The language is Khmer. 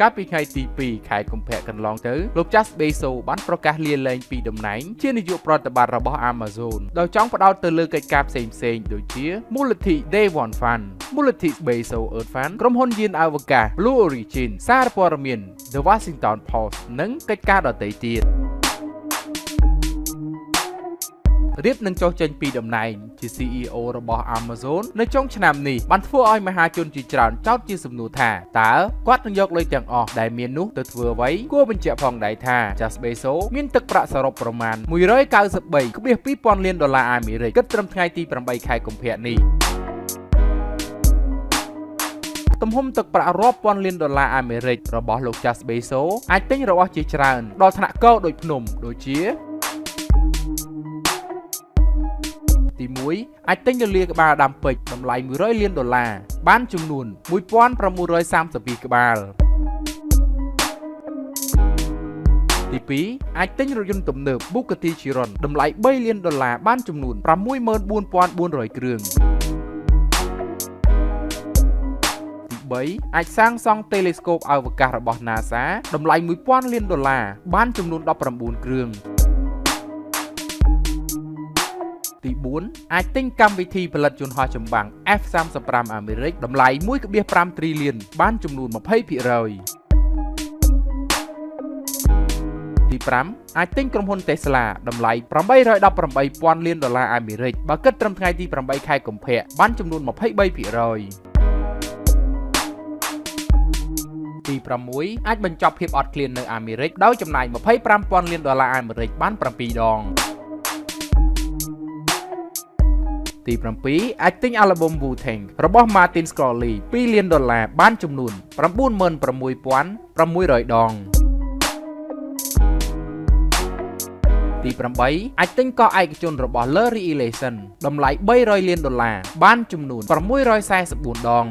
កាលពីថ្ងៃទី2ខែកុម្ភៈកន្លងទៅលោក Jeff Bezos បានប្រកាសលាលែងពីតំណែងជានាយកប្រតិបត្តិរបស់ Amazon ដោយចង់ផ្ដោតទៅលើកិច្ចការផ្សេងៗដូចជាមូលនិធិ Day One Fund មូលនិធិ Bezos Earth Fund ក្រុមហ៊ុនយានអវកាស Blue Origin សារព័ត៌មាន The Washington Post និងកិច្ចការដទៃទៀតរៀបនឹងចុះចេញពីតំណែងជា CEO របស់ Amazon នៅចុងឆ្នាំនេះបានធ្វើឲ្យមហាជនជាច្រើនចោទជាសំណួរថាតើគាត់នឹងយកលុយទាំងអស់ដែលមាននោះទៅធ្វើអ្វីគួរបញ្ជាក់ផងដែរថា Jeff Bezos មានទឹកប្រាក់សរុបប្រមាណ 193.2 ពាន់លានដុល្លារអាមេរិកគិតត្រឹមថ្ងៃទី8ខែកុម្ភៈនេះទំហំទឹកប្រាក់រាប់ពាន់លានដុល្លារអាមេរិករបស់លោក Jeff Bezos អាចទិញរបស់ជាច្រើនដល់ថ្នាក់កដូចភ្នំដូចជាទី1អាចទិញលលាក្បាលដាំពេជ្រតម្លៃ100លានដុល្លារបានចំនួន1632ក្បាលទី2អាចទិញរថយន្តទំនើប Bugatti Chiron តម្លៃ3លានដុល្លារបានចំនួន64400គ្រឿងទី3អាចសាងសង់តេឡេស្កូបអវកាសរបស់ NASA តម្លៃ1000លានដុល្លារបានចំនួន19គ្រឿងទី4អាចទិញកម្មវិធីផលិតយន្តហោះចម្បាំង F-35 អាមេរិកតម្លៃ 1.5 ទ្រីលានបានចំនួន 20% ទី5អាចទិញក្រុមហ៊ុន Tesla តម្លៃ 818,000 លានដុល្លារអាមេរិកបើគិតត្រឹមថ្ងៃទី8ខែកុម្ភៈបានចំនួន 23% ទី6អាចបញ្ចប់ភាពអត់ឃ្លាននៅអាមេរិកដោយចំណាយ 25,000 លានដុល្លារអាមេរិកបាន7ដងទី7អាចទិញអាល់ប៊ុម Wu-Tang របស់ Martin Scorsese 2លានដុល្លារបានចំនួន 96,600 ដងទី8អាចទិញកោះឯកជនរបស់ Larry Ellison តម្លៃ300លានដុល្លារបានចំនួន644ដង